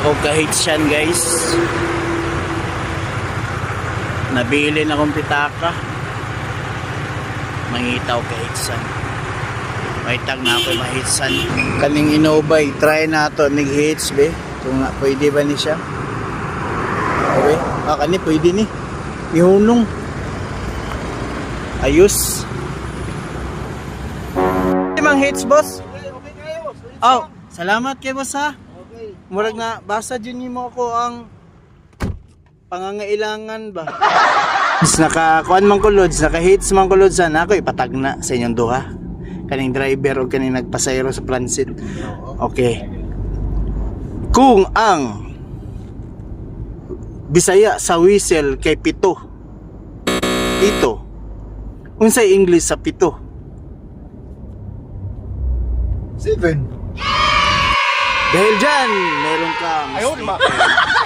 Ako kahit siyan, guys. Nabili na akong pitaka. Mangitaw kahit saan. May tag na ako mahitsan. Kaning Innova, try na to nig hits be. Kung nga, pwede ba ni siya? Okay. Ah, kani pwede ni. Ihunong. Ayos. Mang hits, boss? Okay kayo. Oh, salamat kay boss ha. Okay. Murag na basa jud nimo ako ang pangangailangan ba. Lods, naka kuan man ko lods, naka hits man ko lods sana ako ipatag na sa inyong duha. Kaning driver o kaning nagpasayro sa transit. Okay. Kung ang Bisaya sa whistle kay pito. Pito. Unsay English sa pito? Seven. Dahil dyan, meron kang Ayun, ma. sticker.